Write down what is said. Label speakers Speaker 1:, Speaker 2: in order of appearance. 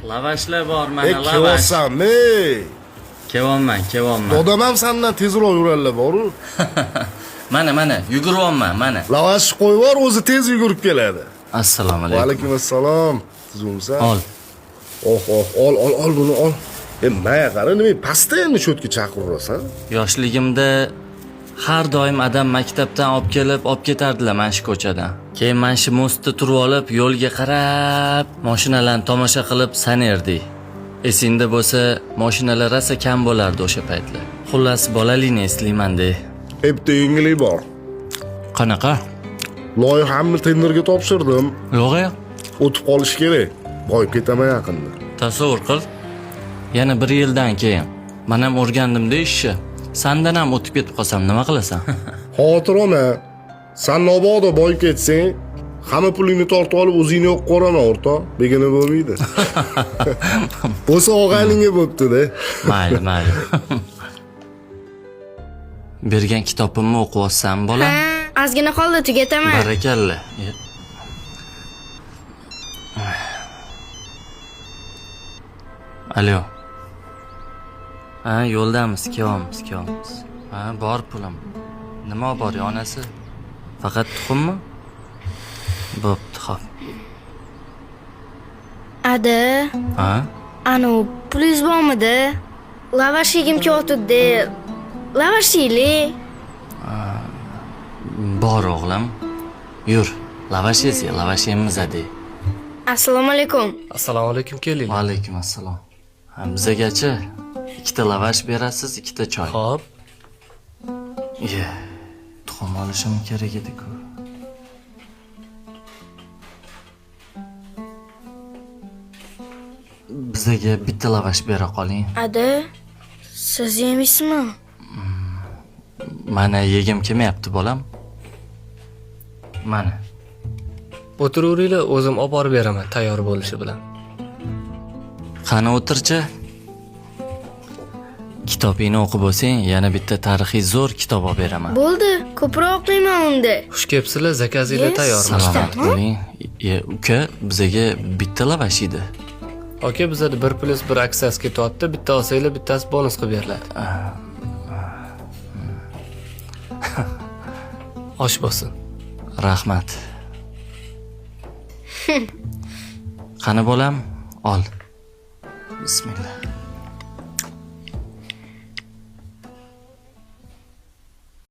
Speaker 1: Lavashlar bor mana lavash.
Speaker 2: Kelyapsanmi?
Speaker 1: Kelyapman, kelyapman.
Speaker 2: Dodam ham sandan tezroq yuradilar boru.
Speaker 1: Mana, mana, yuguryapman, mana.
Speaker 2: Lavash qo'yib yubor, o'zi tez yugurib keladi.
Speaker 1: Assalomu
Speaker 2: Va
Speaker 1: alaykum.
Speaker 2: alaykum assalom. Tuzukmisan?
Speaker 1: Ol.
Speaker 2: Oh, oh, ol, ol, ol buni ol. Maya qara, nima pastda endi cho'tga chaqirasan?
Speaker 1: Yoshligimda har doim adam maktabdan olib kelib, olib ketardilar mana shu ko'chadan. Keyin mana shu mostda turib olib, yo'lga qarab, mashinalarni tomosha qilib sanardik. Esingda bo'lsa, mashinalar rosa kam bo'lardi o'sha paytlar. Xullas, bolalikni eslayman-da.
Speaker 2: Bitta yengillik bor.
Speaker 1: Qanaqa?
Speaker 2: Loyihamni tenderga topshirdim.
Speaker 1: Yo'q-ya.
Speaker 2: O'tib qolish kerak. Boyib ketaman yaqinda.
Speaker 1: Tasavvur qil. Yana bir yildan keyin men ham o'rgandim-da ishni. Sandan ham o'tib ketib qolsam nima qilasan?
Speaker 2: Xavotir olma. San mabodo boyib ketsang, hamma pulingni tortib olib o'zingni yo'q qo'raman, o'rtoq. Begona bo'lmaydi. Bo'lsa og'ayningga bo'pti-da.
Speaker 1: Mayli, mayli. Bergan kitobimni o'qiyapsan, bolam?
Speaker 3: Ha, ozgina qoldi, tugataman.
Speaker 1: Barakalla. Alo. Ha, yo'ldamiz, kelyapmiz, kelyapmiz. Ha, bor pulim. Nima bor, onasi? Faqat tuxummi? Bo'pti, xo'p.
Speaker 3: Ada,
Speaker 1: Ha?
Speaker 3: anu pulingiz bormidi? Lavash yegim kelyotdi. Lavash yeylik.
Speaker 1: Bor o'g'lim. Yur, lavash yesa, lavash yeymiz adi.
Speaker 3: Assalomu alaykum.
Speaker 4: Assalomu alaykum, kelinglar.
Speaker 1: Va alaykum assalom. Ha, bizagachi ikkita lavash berasiz, ikkita choy.
Speaker 4: Xo'p,
Speaker 1: Ye, tuxum olishim kerak edi-ku. Bizaga bitta lavash bera qoling.
Speaker 3: Ada, siz yemaysizmi?
Speaker 1: Mana yegim kelmayapti, bolam. Mana.
Speaker 4: o'tiraveringlar, o'zim olib borib beraman tayyor bo'lishi bilan.
Speaker 1: Qani o'tirchi. Kitobingni o'qib bo'lsang, yana bitta tarixiy zo'r kitob olib beraman.
Speaker 3: Bo'ldi, ko'proq o'qiyman unda.
Speaker 4: Xush kelibsizlar, zakazinglar
Speaker 3: Yes.
Speaker 4: tayyormi?
Speaker 1: Salomat bo'ling. Ye, uka, bizaga bitta lavash edi.
Speaker 4: Aka, bizada 1+1 aksiyasi ketyapti, bitta olsanglar, bittasi bonus qilib beriladi. Osh bo'lsin.
Speaker 1: Rahmat. Qani bolam, ol. Bismillah.